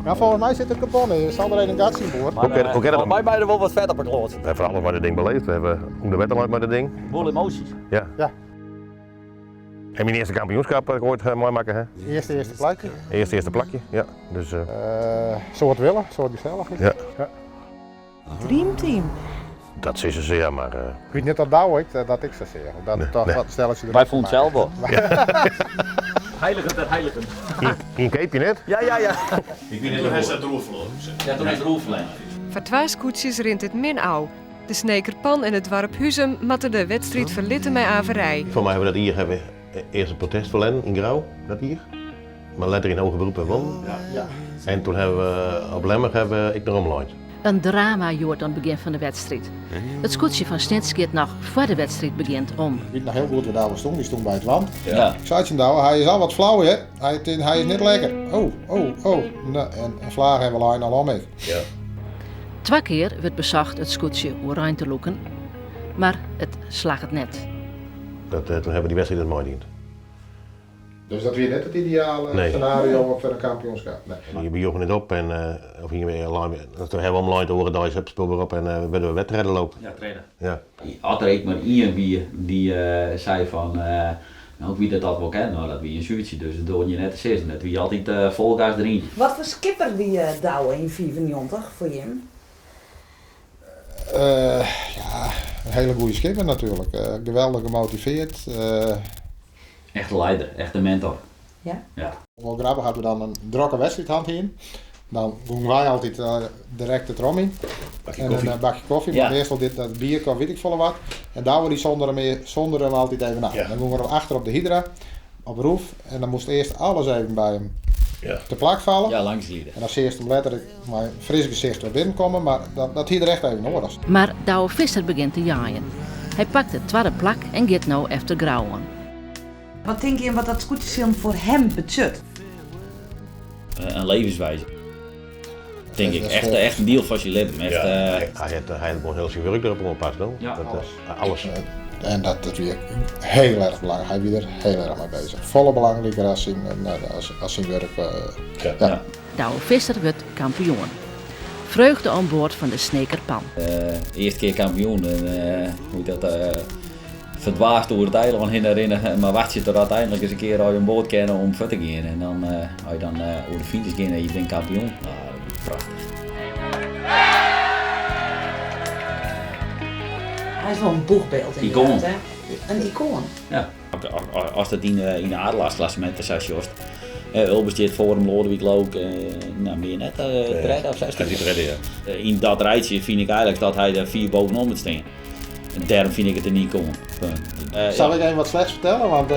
Ja, folgens my sit der carbon yn. Sal der even in gatsje yn boare. Hoe kin, hoe kin dat? Mei my der wol wat fet op 'e kloat. We hawwe alles mei dat ding beleefd. We hawwe ûnder wetter lein mei dat ding. Wol emoasjes. Ja. Ja. En myn earste kampioenskap dat ik oait meimakke ha. Earste earste plakje. Earste earste plakje, ja. Dus, Soad wille, soad gesellichheid. Ja. Ja. Dreamteam. Dat sizze se ja, mar. Ik wit net oft Douwe ek dat ek sa seach. Dat toch wat stelletsje Wy fûnen it sels wol. Heiligen der heiligen. Ien keapje net? Ja, ja, ja. Ik wie net Toen hast dat roer ferloren. Ja, toen is it roer ferlern. Foar twa skûtsjes rint it min ôf. De Sneker Pan en it doarp Huzum moatte de wedstriid ferlitte mei averij. Foar my hawwe we dat jier hawwe we earst in protest ferlern yn Grou, dat jier. Mar letter yn hoger beroep wer wonnen. En toen hawwe we op Lemmer hawwe we ek noch omlein. In drama hjoed oan it begjin fan de wedstriid. It skûtsje fan Snits giet noch foar de wedstriid begjint om. Ik wit noch hiel goed wêr Douwe stûn, dy stûn by it want. Ik sei tsjin Douwe, hy is al wat flau hear, hy is net lekker. Oh, oh, oh. No, en in flaach en we leinen al om ek. Twa kear wurdt besocht it skûtsje oerein te lûken, mar it slagget net. Dat, toen hawwe we dy wedstriid net meidien. Dus dat wie net it ideale senario foar in kampioenskip? Nee. We joegen net op en of hiene we lein, toen hawwe we omlein de oare deis it spul wer op en wurde we wer tredde lopen. Ja, tredde. Ja. As der ek mar ien wie dy't sei fan no ik wit dat dat wol kin, no dat wie in suertsje, dus dat doarde je net te sizzen. Dat wie altyd fol gas deryn. Wat foar skipper wie Douwe yn 95 foar jim? Ja, in hiele goede skipper natuerlik. Geweldich gemotiveerd. Echte leider, echte mentor. Ja? Ja. Wol grappich, as we dan in drokke wedstriid hân hiene, dan gongen wy altyd direkt it rom yn. En in bakje kofje, mar meastal dit, dat bierke of wit ik folle wat. En Douwe dy sondere him, sondere him altyd even ôf. Dan gong er achter op de Hydra, op roef, en dan moast earst alles even by him te plak falle. Ja, langs liede. En dan seachst him letter mei in fris gesicht wer binnenkommen, mar dat, dat hie er echt even noadich. Mar Douwe Visser begjint te jaaien. Hy pakt it twadde plak en giet no efter Grou oan. Wat tinke jim wat dat skûtsjesilen foar him betsjut? In levenswijze. Tink ik. Echt, echt in diel fan syn libben. Echt, Hy hat hy hat gewoan hiel syn wurk derop oanpast, no. Ja, Dat alles. Alles. En dat, dat wie hiel erch belangryk. Hy wie der hiel erch mei bezich. Folle belangriker as syn, as, as syn wurk. Ja. Ja. Douwe Visser wurdt kampioen. Freugde oan board fan de Sneker Pan. Earste kear kampioen en hoe dat ferdwaasd oer it eilân hinne rinne, mar wachtsje tot úteinlik ris in kear as je oan board kinne om fuort te gean. En dan as je dan oer de finish gean en je binne kampioen. Nou, prachtich. Hy is wol in boechbyld Ikoan. hè? In ikoan. Ja. Ast it yn de Adelaarsklasseminten sa sjochst, Ulbe stiet foar him, Loadewyk Look, no mear net, tredde of sechsde. Hy is tredde, ja. Yn dat rijtsje fyn ik eigenlik dat hy der fier bovenop moat stean. En dêrom fyn ik it in ikoan. Sal ik even wat slechts fertelle? Want.